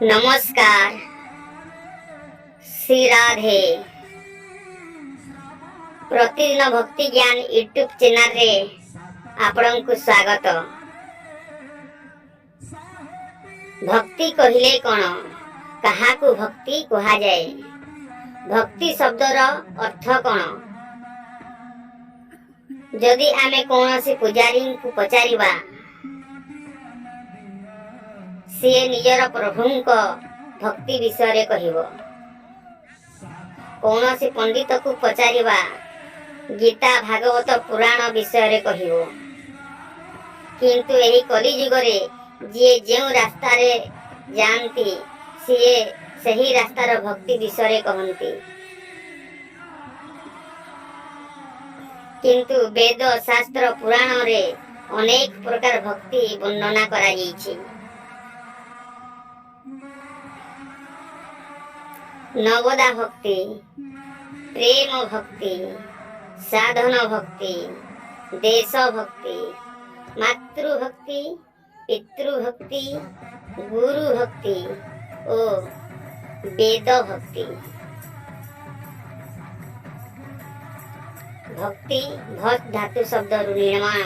ନମସ୍କାର, ଶ୍ରୀ ରାଧେ। ପ୍ରତିଦିନ ଭକ୍ତି ଜ୍ଞାନ ୟୁଟ୍ୟୁବ ଚ୍ୟାନେଲରେ ଆପଣଙ୍କୁ ସ୍ୱାଗତ। ଭକ୍ତି କହିଲେ କ'ଣ? କାହାକୁ ଭକ୍ତି କୁହାଯାଏ? ଭକ୍ତି ଶବ୍ଦର ଅର୍ଥ କ'ଣ? ଯଦି ଆମେ କୌଣସି ପୂଜାରୀଙ୍କୁ ପଚାରିବା, ସିଏ ନିଜର ପ୍ରଭୁଙ୍କ ଭକ୍ତି ବିଷୟରେ କହିବ। କୌଣସି ପଣ୍ଡିତକୁ ପଚାରିବା, ଗୀତା, ଭାଗବତ, ପୁରାଣ ବିଷୟରେ କହିବ। କିନ୍ତୁ ଏହି କଲିଯୁଗରେ ଯିଏ ଯେଉଁ ରାସ୍ତାରେ ଯାଆନ୍ତି, ସିଏ ସେହି ରାସ୍ତାର ଭକ୍ତି ବିଷୟରେ କହନ୍ତି। କିନ୍ତୁ ବେଦ, ଶାସ୍ତ୍ର, ପୁରାଣରେ ଅନେକ ପ୍ରକାର ଭକ୍ତି ବର୍ଣ୍ଣନା କରାଯାଇଛି। ନବଧା ଭକ୍ତି, ପ୍ରେମ ଭକ୍ତି, ସାଧନ ଭକ୍ତି, ଦେଶ ଭକ୍ତି, ମାତୃଭକ୍ତି, ପିତୃଭକ୍ତି, ଗୁରୁ ଭକ୍ତି ଓ ବେଦ ଭକ୍ତି। ଭକ୍ତି ଭଜ୍ ଧାତୁ ଶବ୍ଦରୁ ନିର୍ମାଣ,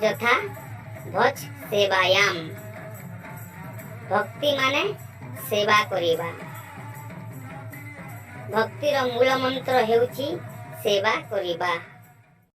ଯଥା ଭଜ୍ ସେବାୟାମ। ଭକ୍ତି ମାନେ ସେବା କରିବା। ଭକ୍ତିର ମୂଳ ମନ୍ତ୍ର ହେଉଛି ସେବା କରିବା।